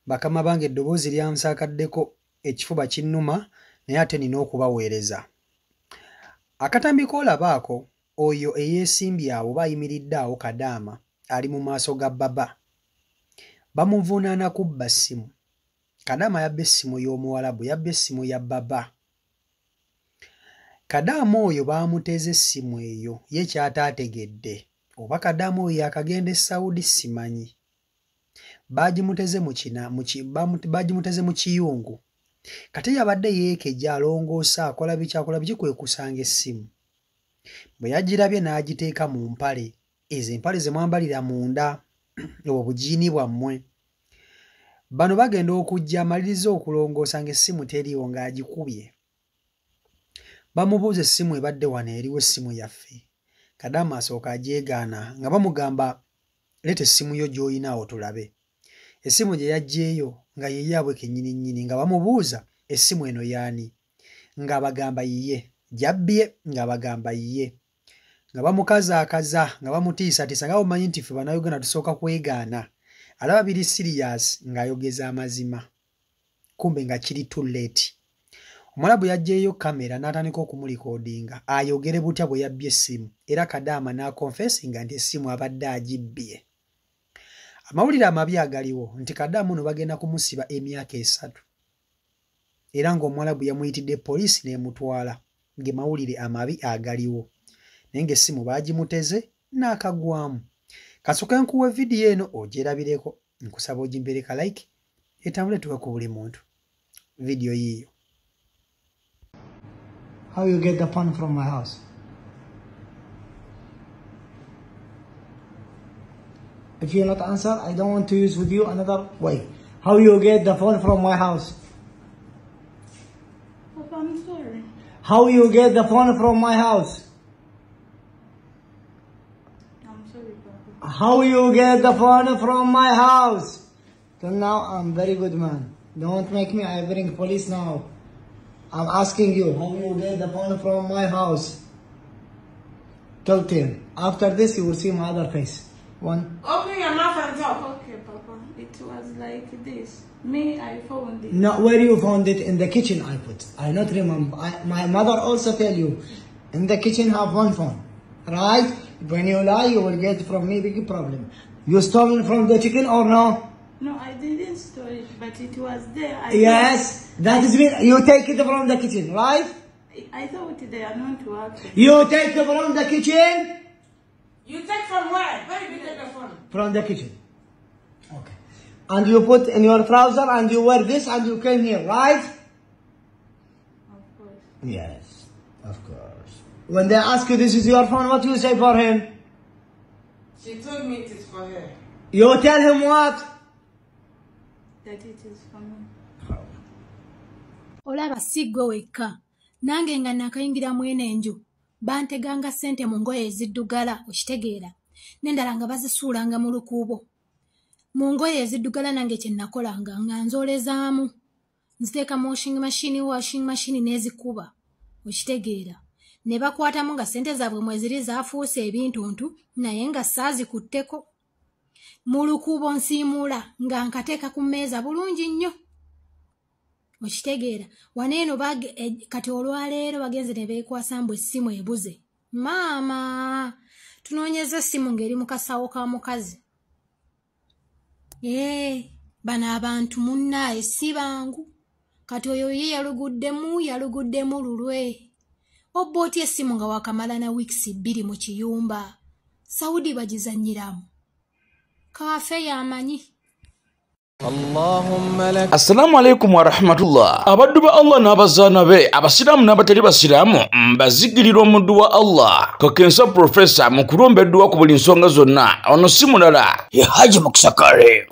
Bakama bange eddoboozi lyansaakaddeko, ekifuba kinnuma, naye ate nina okubaweereza. Akatambi k'olaba ako, oyo eyeesimbye awo oba ayimiridde awo Kadaama ali mu maaso ga Baba. Bamuvunaana kubba ssimu. Kadaama yabba essimu y'Omuwalabu, yabba essimu ya Baba. Kadaama oyo baamuteze essimu eyo, ye ky'ataategedde. Oba Kadaama oyo yaakagenda e Saudi simanyi. Baagimuteze mu kina, baagimuteze mu kiyungu. Kati yabadde yeekeja alongoosa akola biki akola biki kwe kusanga essimu. Bwe yagirabye n'agiteeka mu mpale. Ezo empale ze mwambalira munda, obwo bujiini bwammwe. Bano bagenda okujja amaliriza okulongoosa ng'essimu teriiwo ng'agikubye. Bamubuuza essimu ebadde wano eriwo essimu yaffe. Kadaama asooka agyegaana nga bamugamba leeta essimu yo gy'olina awo tulabe. Essimu gye yaggyeeyo nga ye yaabwe kennyini nnyini nga bamubuuza essimu eno y'ani, ng'abagamba yiye, gy'abbye ng'abagamba yiye. Nga bamukazaakaza nga bamutiisatiisa nga bamanyi nti ffe Bannayuganda tusooka kwegaana. Alaba biri serious ng'ayogeza amazima. Kumbe nga kiri too late. Omuwalabu yaggyeeyo kamera n'atandika okumulikodinga ayogere butya bwe yabbye essimu era Kadaama n'akonfesinga nti essimu abadde agibbye. Amawulire amabi agaliwo nti Kadaama ono bagenda kumusiba emyaka 3 era ng'omuwalabu yamuyitidde poliisi n'emutwala. Ge mawulire amabi agaliwo. Naye ng'essimu baagimuteze n'akagwamu. Kasooke nkuwe vidiyo eno ogyerabireko, nkusaba ogimpeereka like etambule tuwe ku buli muntu. Vidiyo yiiyo. How you get the phone from my house? If you not answer, I don't want to use with you another way. How you get the phone from my house? Papa, I'm sorry. How you get the phone from my house? I'm sorry, Papa. How you get the phone from my house? Till now, I'm very good man. Don't make me, I bring police now. I'm asking you, how you get the phone from my house? Till 10. After this, you will see my other face. 1. Open your mouth and talk. Okay, Papa. It was like this. Me, I found it. No, where you found it? In the kitchen I put. I not remember. My mother also tell you, in the kitchen have one phone. Right? When you lie, you will get from me big problem. You stolen from the chicken or no? No, I didn't steal it, but it was there. Yes, that is me. You take it from the kitchen, right? I thought they are not working. You take it from the kitchen? You take from where? Where did you take the phone? From the kitchen. Okay. And you put in your trouser and you wear this and you came here, right? Of course. Yes, of course. When they ask you this is your phone, what do you say for him? She told me it is for her. You tell him what? That it is for me. Olaba si ggwe wekka. Nange nga nakayingira mu eno enju banteganga ssente mu ngoye eziddugala, okitegeera, n'endala nga bazisuulanga mu lukuubo. Mu ngoye eziddugala nange kye nakolanga nga nzoolezaamu, nziteeka mu washing machine n'ezikuba, okitegeera. Ne bakwatamu nga ssente zaabwe mweziri zaafuuse ebintuntu naye nga saazikutteko. Mu lukuubo nsiimuula nga nkateeka ku mmeeza bulungi nnyo. Okitegeera. Wano eno kati olwaleero bagenze ne beekwasa mbu essimu ebuze. Maama, tunoonyeza essimu ng'eri mu kasawo ka mukazi. Bano abantu munnaaye si bangu. Kati oyo ye yaluguddemu lulwe. Obba otya essimu nga wakamala na wiikisi 2 mu kiyumba. Saudi bagizannyiramu. Kafe yamanyi. Assalamu alaikum wa rahmatullah. Abaddu ba Allah n'abazaana be, abasiraamu n'abatali basiraamu, mbazigirira omuddu wa Allah. Kakensa Profesa mu kulomba edduwa ku buli nsonga zonna. Ono si mulala, ye Haji Mukisakare.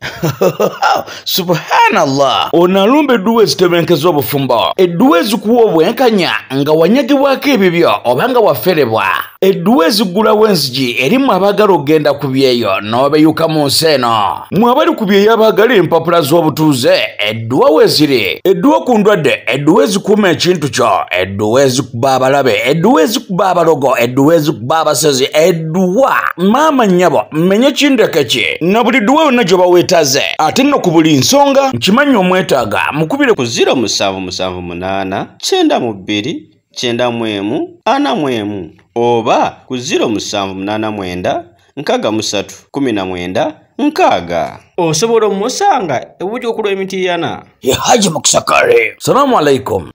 Subhanallah. Ono alumba edduwa ezitebenkeza obufumbo, edduwa ezikuwa obwenkanya nga wanyagibwako ebibyo oba nga waferebwa, edduwa eziggulawo enzigi erimu abaagala okugenda ku byeyo n'obeyuka mu nsi eno. Mwe abali ku byeyo abaagala empapula z'obutuuze, edduwa weeziri, edduwa ku ndwadde, edduwa ezikuuma ekintu kyo, edduwa ezikuba abalabe, edduwa ezikuba abalogo, edduwa ezikuba abasezi, edduwa maama nnyabo mmenye kindeke ki na buli dduwa yonna gy'oba weetaze. Ate nno ku buli nsonga nkimanyi omwetaaga, mukubire ku 0778 92 91 41 oba ku 0789 63 19 60. Osobola omusanga ebujja okulwa emitiyana. Ye Haji Mukisakare. Salamu alaikum.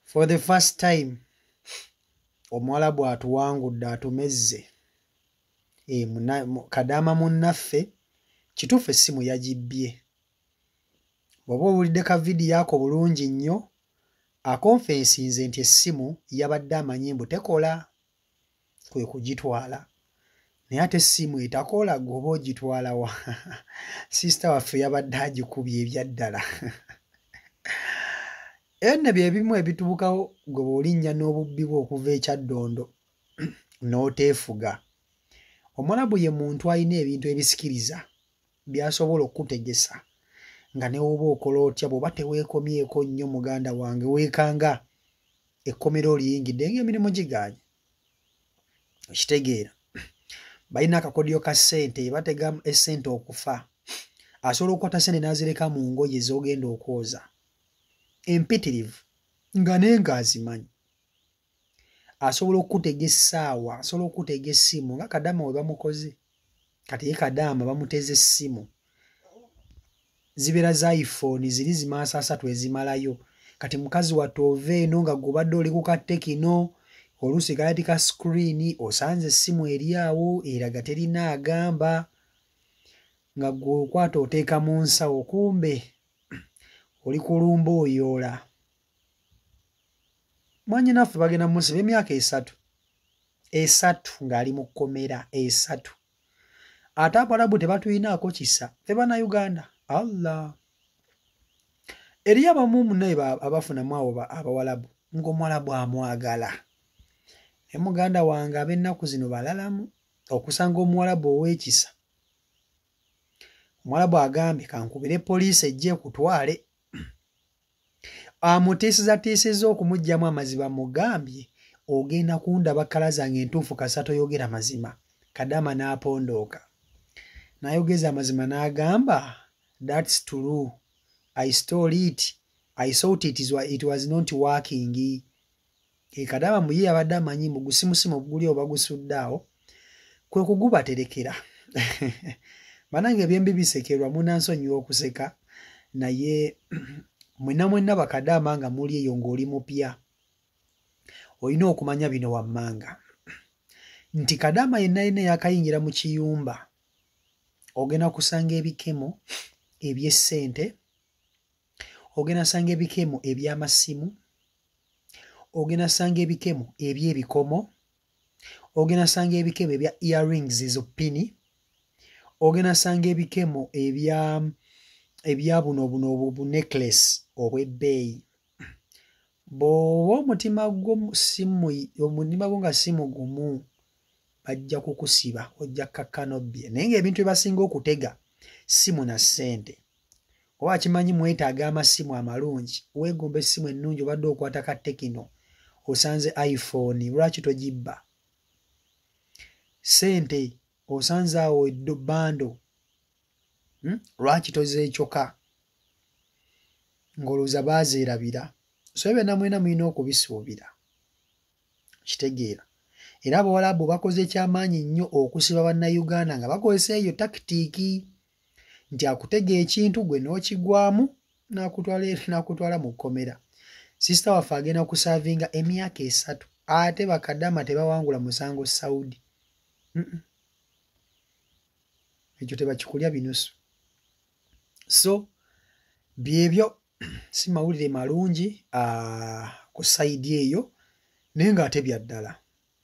For the first time omuwalabu atuwangudde, atumezze. Kadaama munnaffe kituufu essimu yagibbye. Bw'oba owulidde ka vidiyo ako bulungi nnyo, akonfensinze nti essimu yabadde amanyi mbu tekola, kwe kugitwala. Naye ate essimu etakola gw'oba ogitwala wa? Sister waffe yabadde agikubye ebyaddala. Enne bye bimu ebituukawo gwe bw'olinnya n'obubbi bwe okuva e Kyaddondo n'oteefuga. Omuwalabu ye muntu alina ebintu ebisikiriza by'asobola okukutegesa nga ne bw'oba okola otya, bw'oba teweekomyeko nnyo muganda wange, weekanga ekkomera oliyingidde ng'emirimu gigaanye. Okitegeera? Balina akakodyo ka ssente, batega essente okufa. Asobola okukwata ssente n'azireka mu ngoye z'ogenda okwoza empitirivu nga naye ng'azimanyi. Asobola okukutega essaawa, asobola okukutega essimu nga Kadaama we bamukoze. Kati ye Kadaama bamuteze essimu, zibeera za iPhone ziri zimaasa asatu ezimalayo. Kati mukazi wattu ova eno nga gw'obadde oli ku ka Tecno, oluusi kayati ka screen, osanze essimu eri awo eraga terina agamba, nga gwe okwata oteeka mu nsawo, kumbe oli kulumba oyoola. Mwannyinaffe bagenda mumusiba emyaka 3 ng'ali mu kkomera 3. Ate Abawalabu tebatulinaako kisa, ffe Bannayuganda. Allah, eriyo abamu munnaye abafunamu awo Abawalabu ng'omuwalabu amwagala. Naye muganda wange ab'ennaku zino balalamu okusanga omuwalabu ow'ekisa. Omuwalabu agambye kankubire poliisi ejje ekutwale. Amutiisizatiisizza okumuggyamu amaziba, mugambye ogenda kundaba kkala zange entuufu kasita toyogera mazima. Kadaama n'apondooka n'ayogeza amazima n'agamba that's true, I stole it, I thought it was not working. Kadaama mu ye yabadde amanyi mbu gusimusimu guli oba gusudde awo, kwe kugubaterekera. Bannange ebyembi bisekerwa, munansonyiwa okuseka, naye mwenna mwenna bakadaama nga muli eyo ng'oli mupya, olina okumanya bino wammanga nti Kadaama yenna yenna yakayingira mu kiyumba ogenda kusanga ebikemo eby'essente, ogenda kusanga ebikemo eby'amasimu, ogenda kusanga ebikemo eby'ebikomo, ogenda kusanga ebikemo ebya earrings ezo pini, ogenda kusanga ebikemo ebya buno buno bu necklace obw'ebbeeyi. Bw'oba omutima gwo nga si mugumu, bajja kukusiba, ojja kkakkana obbye. Naye ng'ebintu bye basinga okutega simu na ssente. Oba kimanyi mwetaaga amasimu amalungi, weegomba essimu ennungi, obadde okwata ka Tecno, osanze iPhone, lwaki togibba? Ssente osanze awo bando, lwaki tozeekyoka? Ng'olowooza baazeerabira. So byonna mwena mulina okubisuubira. Kitegeera. Era Abawalabu bakoze ekyamaanyi nnyo okusiba Bannayuganda nga bakozesa eyo takitiiki nti akutega ekintu gwe n'okigwamu n'akutwala mu kkomera. Sisita waffe agenda kusaavinga emyaka 3 ate bakadaama tebawangula musango Saudi. Ekyo tebakikulya binusu. So byebyo si mawulire malungi ku sayidi eyo, naye ng'ate bya ddala.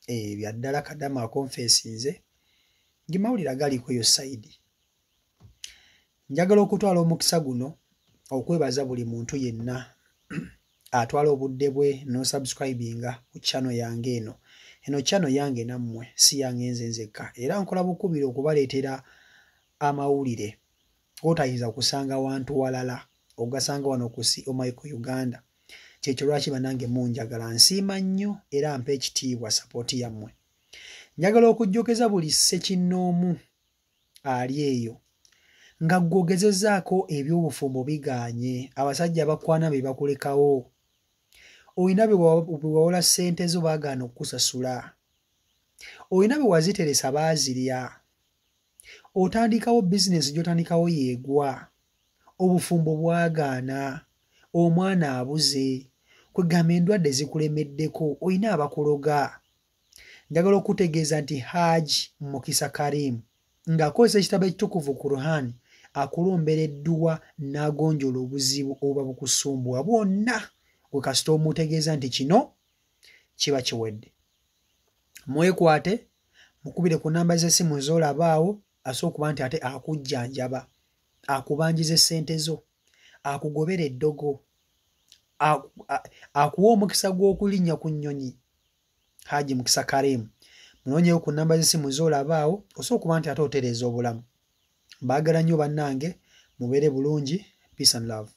Bya ddala Kadaama akonfesinze ng'amawulire agaliko eyo sayidi. Njagala okutwala omukisa guno okwebaza buli muntu yenna atwala obudde bwe n'osubscribinga ku channel yange eno. Eno channel yange nammwe, si yange nze nzekka, era nkola bukubira okubaleetera amawulire. Gotayinza kusanga wantu walala, ogasanga wano ku CO Michael Uganda. Kyekyo lwaki bannange munjagala, nsiima nnyo era mpa ekitiibwa support yammwe. Njagala okujjokeza buli ssekinnoomu ali eyo nga ggw'ogezezzaako eby'obufumbo bigaanye, abasajja abakwana be bakulekawo, olina be wawola ssente zo baagaana okukusasula, olina be waziteresa baazirya, otandikawo bizinensi gy'otandikawo yeegwa, obufumbo bwagaana, omwana abuze, kwegamba endwadde zikulemeddeko, olina abakuloga. Njagala okutegeeza nti Haji Mukisa Karim ng'akozesa ekitabo ekitukuvu Quran akulombera edduwa n'agonjoola obuzibu obuba bukusumbuwa bwonna, gwe kasita omutegeeza nti kino kiba kiwedde. Mwekwate, mukubire ku namba z'essimu z'olaba awo, asobola okuba nti ate akujjanjaba, akubanjiza essente zo, akugobera eddogo, akuwa omukisa gw'okulinnya ku nnyonyi. Haji Mukisa Karim, munoonyeyo ku namba z'essimu z'olaba awo, osobola okuba nti ate otereeza obulamu. Mbaagala nnyo bannange, mubeere bulungi. Peace and love.